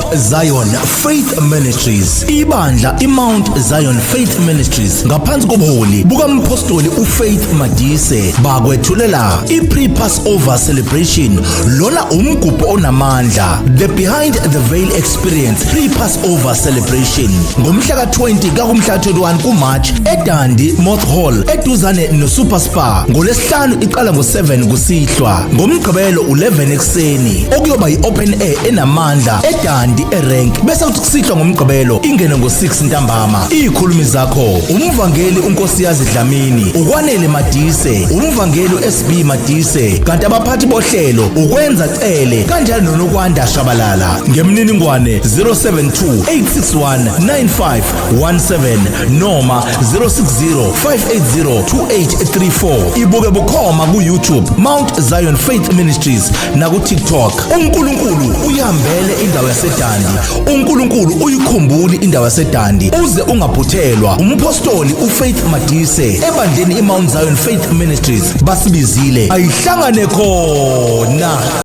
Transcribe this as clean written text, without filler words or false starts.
Mount Zion Faith Ministries. Ibandla iMount Zion Faith Ministries ngaphansi kobuholi bukaMphostoli uFaith Madise bakwethulela iPre-Passover Celebration. Lona umgubho onamandla, the Behind the Veil Experience Pre-Passover Celebration, ngomhla ka-20 kakumhla 21 kuMarch eDundee Moth Hall, eduzane noSuper Spa, ngoLwesihlanu iqala ngo-7 kusihlwa, ngoMgqibelo 11 ekuseni okuyoba i-open air enamandla eDundee eRank, bese kuthi kusihlwa ngoMgqibelo ingene ngo-6 ntambama. Izikhulumi zakho: umvangeli uNkosiyazi Dlamini, uKwanele Madise, umvangeli uSB Madise, kanti abaphathi bohlelo uKwenza Cele kanjalo noNokwanda Shabalala. Ngemininingwane 072 861 9517 noma 060 580 2834. Ibuke bukhoma ku YouTube Mount Zion Faith Ministries naku TikTok. UNkulunkulu uyihambele indawo yaseDundee. UNkulunkulu uyikhumbuli indawo yaseDundee. Uze ungaphuthelwa. Umpostoli uFaith Madise ebandleni iMount Zion Faith Ministries basibizile. Ayihlangane khona.